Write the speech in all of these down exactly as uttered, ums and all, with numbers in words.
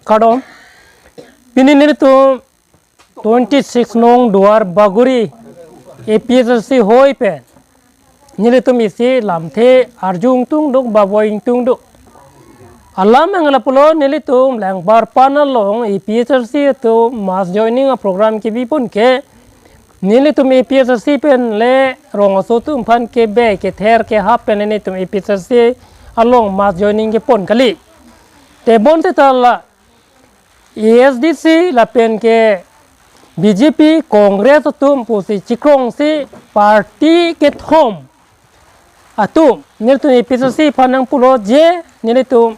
Kardom. Pini nelitum twenty-six nong Duar Bagori A P H L C hoi pen nelitum isi lamthe arju ingtungduk, babo ingtungduk. Alam angla pulo nelitum Langbar pan along A P H L C atum mass joining a program kebi pon ke nelitum A P H L C pen le rong aso atum aphan kebe kether kehap pen nelitum A P H L C along mass joining kepon kali. Tebon te ta la A S D C lapen ke B J P, Congress atum pusi chikrongsi party kethom atum nelitum A P H L C aphan nangpulo je nelitum,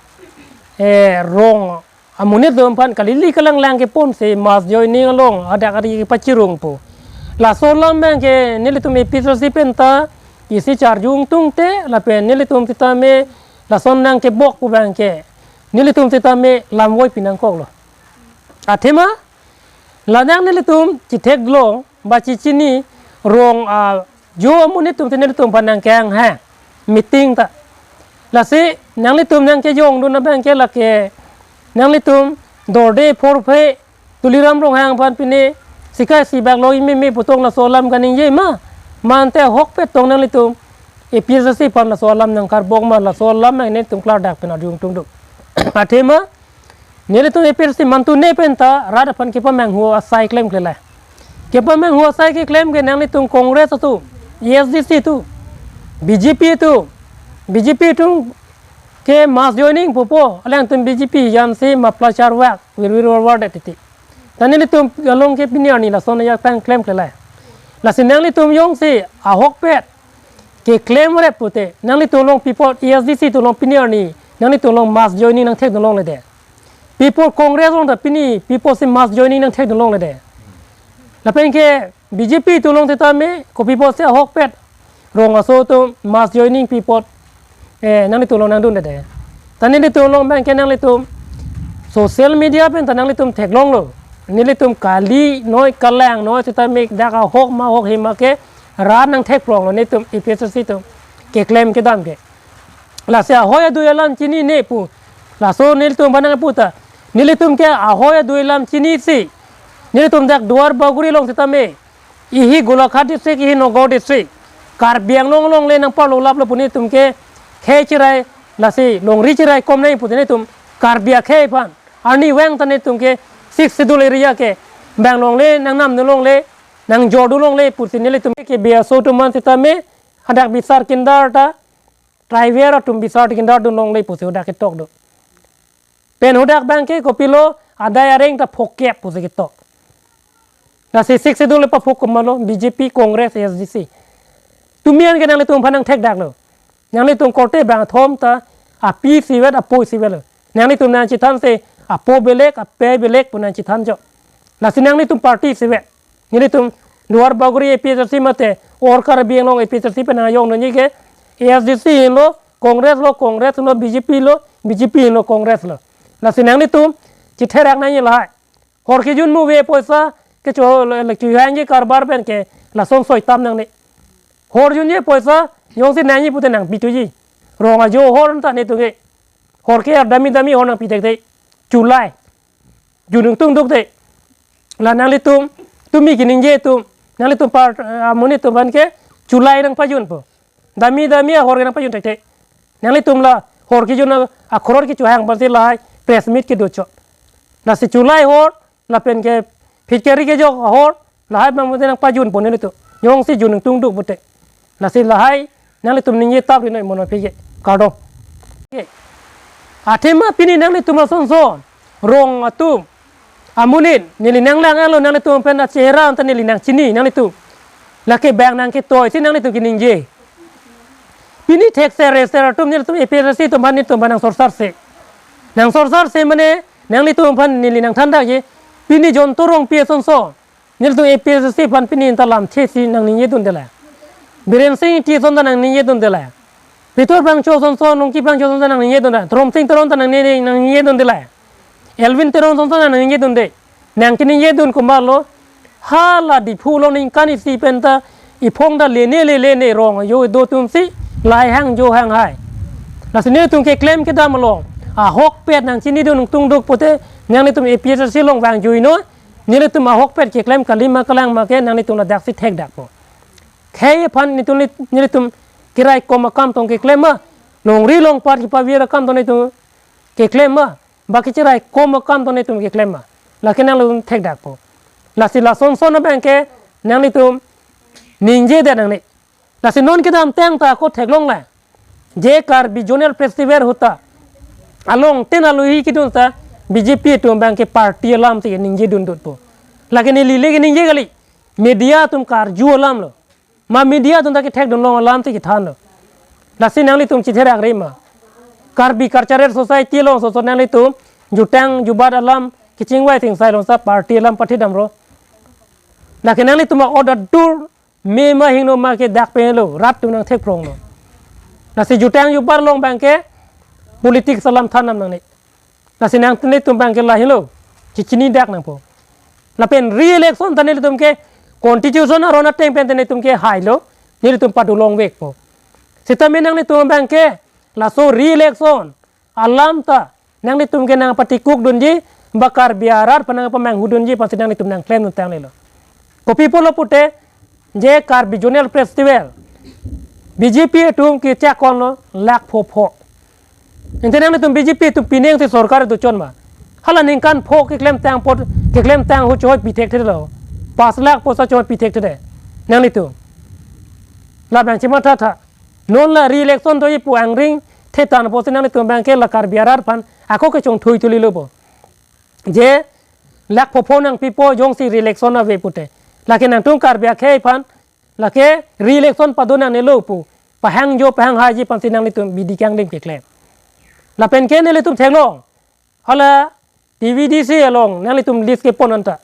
eh, rong amonit atum aphan kalili kalanglang keponsi mass joining along adak ari kepachirung pu. Laso alam abang ke nelitum A P H L C pen ta isi charju ingtung te lapen nelitum sitame lason nangkebok pu abang ke nelitum sitame lamvoi pinangkoklo. Athema la nang nelitum chethek long ba chichini rong ajo amonit atum te nelitum aphan nangkehang ha meeting ta. Lasi nanglitum nangkejongdun abang ke lake nanglitum Dorde Phorphe Tuliram Ronghang aphan pine sikai sibak lo ime me pu tong laso alam kaningje ma. Mante ahokpet tong nanglitum A P H L C aphan laso alam nangkarbok ma, laso alam nang nelitum klardak pen arju ingtungduk. Athema nelitum A P H L C mantu ne pen ta rat aphan kepamanghu asai klemkle lai. Kepamanghu asai keklem ke nanglitum Congress atum, A S D C atum, B J P atum, B J P atum ke mass joining pupo, alangtum B J P jansi mapla charwak, wir wir war war det titi. Ta nelitum along ke pini arni lason ajak tang klemkle lai. Lasi nanglitum jongsi ahokpet keklem rep pute, nanglitum along pi apot A S D C atum along pini arni nanglitum along mass joining nangthekdun longledet. Pi apot Congress along ta pini pi apotsi mass joining nangthekdun longledet. Lapen ke B J P atum along sitame kopi apotsi ahokpet rong aso atum mass joining pi apot, eh, nanglitum along nangdunledet. Ta nelitum along abang ke nanglitum social media pen ta nanglitum theklonglo. Nelitum kali noi kalang noi sitame dak ahok ma ahok hima ke rat nangthekpronglo nelitum A P H L C atum keklem kedam ke. Lasi ahoi adui alam chinine pu. Laso nelitum aphan nangpu ta. Nelitum ke ahoi adui alam chinisi nelitum dak Duar Bagori along sitame, ihi Golaghat district, ihi Nagaon district, Karbi Anglong along le nangparlo laplo pu nelitum ke khei chirai, lasi longri chirai kom nai pu nelitum Karbi akhei aphan. Arnivang ta nelitum ke Sixth Schedule area ke bang longle, nangnamdun longle, nangjordun longle pusi nelitum ke B S O atum aphan sitame hadak bisar kindar ta, tribal atum bisar kindar dun longle pusi hadak ketok do. Pen hadak abang ke kopilo adai areng ta phokep pusi ketok. Lasi Sixth Schedule le paphok komatlo, B J P, Congress, A S D C. Tumi an ke nanglitum aphan nangthekdaklo. Nanglitum korte bangthom ta api isivet apo isivetlo. Nanglitum nangchethansi apo belek, ape belek pu nangchethan jo. Lasi nanglitum party isivet. Nelitum Duar Bagori A P H L C mate or Karbi Anglong A P H L C pen nangjongdunji ke A S D C henlo Congress lo, Congress lo B J P lo, B J P henlo Congress lo. Lasi nanglitum chetherak nangji lahai. Hor kejun mu ave poisa kecho le, le, kehangji karbar pen ke lason soi tam nangne. Hor junji poisa jongsi nangji pute nangpituji. Rong ajo hor ta nelitum ke. Hor ke dami dami hor nangpi thekthek. Chulai. Jun ingtungduk te. La nanglitum, tumi keningje atum, nanglitum par, eh, amonit atum aphan ke chulai nangpajunpo. Dami dami ahor ke nangpajun thekthek. Nanglitum la hor kejun a, akhorot kechohang aphansi lahai press meet kedo chot. Lasi chulai hor, lapen ke phit keri kejok ahor, lahai abang pute nangpajunpo nelitum. Jongsi jun ingtungduk pute. Lasi lahai nanglitum ningje tap ri noi mono phi ke. Kardom. Ke. Athema pini nanglitum asonson rong atum amonit neli nanglanglo, nanglitum pen achehra anta neli nangchini nanglitum. Lake bang nangketoisi nanglitum keningje. Pini thekser reser atum nelitum A P H L C atum aphan nelitum aphan nangsorsarse. Nangsorsarse mane nanglitum aphan neli nangthandakji. Pini John Torongpi asonson nelitum A P H L C aphan pini anta lamthesi nangningjedunde la. Biren Singh Engti ason ta nangningjedunde la. Pitor Phangcho asonson, Rongki Phangcho asonson nangningjedunde. Tromsing Teron ta nangni, nangningjedunde la. Elwin Teron asonson nangningjedunde. Nangkeningjedun komatlo. Hala Diphu along ningkan isi pen ta iphong ta lene le lene rong ajo do atumsi lahai hang jo hang hai. Lasi nelitum keklem kedam along ahokpet nangchinidun ingtungduk pute Nanglitum A P H L C along vangjuinoi, nelitum ahokpet keklem kali ma kalang ma ke nanglitum ladaksi thekdakpo. Khei aphan nelitum, nelitum keraikom akam tong keklem ma, longri longpat kepavir akam tong nelitum keklem ma, ba kecheraikom akam tong nelitum keklem ma, lake nanglitum thekdakpo. Lasi lasonson abang ke nanglitum ningjedet nangne. Lasi non kedamtang ta ako theklonglang. Je Karbi Zonal Festival ahut ta along tin alohi kedun ta B J P atum abang ke party alam si ningjedundutpo. Lake neli le keningje kali. Media atum karju alam lo. Ma media atum ta kethekdunlong alam si kethanlo. Lasi nanglitum chitherak re ma. Karbi Cultural Society along soso nanglitum jutang jubat alam kachingvai chingsai along sa party alam pathidamlo. Lake nanglitum a-order dur me ma hingno ma ke dak pelo, rat atum nangthekphronglo. Lasi jutang jubat along abang ke politics alam thannam nangne. Lasi nanglitum abang ke lahelo, chechinidak nangpo. Lapen re-election ta nelitum ke constitution aron ateng pen ta nelitum ke hailo, nelitum padu longvekpo. Seta me nanglitum abang ke laso re-election alam ta nanglitum ke nangpatikukdunji, ba Karbi arat aphan nangpamanghudunji aphansi nanglitum nangklemdun tanglelo. Kopi pulo pute, je Karbi Zonal Festival B J P atum kechakonlo lakh pho pho. Ante nanglitum B J P atum pining si sorkar dochon ma. Hala ningkan pho keklemtang apot, keklemtang ahut chehoi pi thekthelo. Pas lakh poisa chehoi pi thekthelo. Nanglitum labang chemathatha. Non la re-election doji pu angring thetan apotsi nanglitum abang ke la Karbi arat aphan ako kechongthui thulilopo. Je lakh pho pho nangpipo jongsi re-election ave pute. Lake nangtum Karbi akhei aphan lake re-election pado nangnelo pu pahangjo pahanghaiji aphansi nanglitum bidi kangdim keklem. Lapen ke nelitum theklong. Hala T V D C along nanglitum list kepon anta.